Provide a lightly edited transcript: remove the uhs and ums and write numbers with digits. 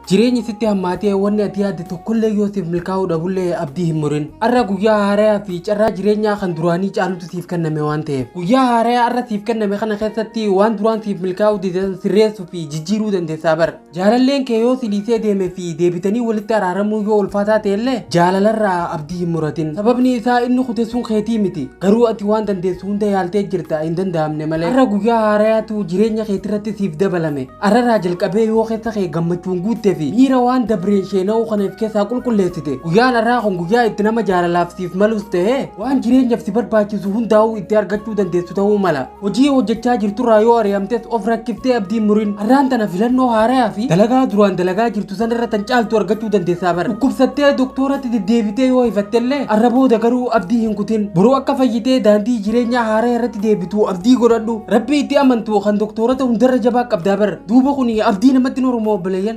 Jireenyi sitti hammaatee wanni ati yaadde tokkollee yoo siif milkaa'uu dhabullee abdii hin murin. Arra guyyaa haarayaa fi carraa jireenyaa kan duraanii caalutu siif kenname waan ta'eef. Guyyaa haarayaa arra siif kenname kana keessatti waan duraan siif milkaa'uu dide san sirreessuu fi jijjiiruu dandeessaa bar. Jaalalleen kee yoo si dhiisee deeme fi deebitanii walitti araaramuu yoo ulfaataa ta'ellee jaalalarraa abdii hin muratin. Sababni isaa inni kute sun keetii miti. Garuu ati waan dandeessu hunda yaaltee jirta hin danda'amne malee. Arra guyyaa haarayaatu jireenya keetirratti siif dabalame. Arrarraa jalqabee yoo keessa kee gammachuun guutte fi miira waan dabreen sheena'uu kana if keessaa qulqulleessite, guyyaan arraa kun guyyaa itti nama jaalalaaf siif malus ta'ee waan jireenyaaf si barbaachisu hundaa'uu itti argachuu dandeessu ta'uu mala. Hojii hojjechaa jirturraa yoo ari'amtes of rakkiftee abdii hin murin. Arraan tana filannoo haarayaa fi dalagaa duraan dalagaa jirtu sanirra tan caaltu argachuu dandeessaa bar. Dhukkubsattee doktooratti deddeebitee yoo hifattellee arra booda garuu abdii hin kutin. Boru akka fayyitee daandii jireenyaa haaraya irratti deebitu abdii godhadhu. Rabbii itti amantu kan doktoorota hundarra jabaa qabdaa bar. Duuba kuni abdii namatti hin horu moo obboleeyyan?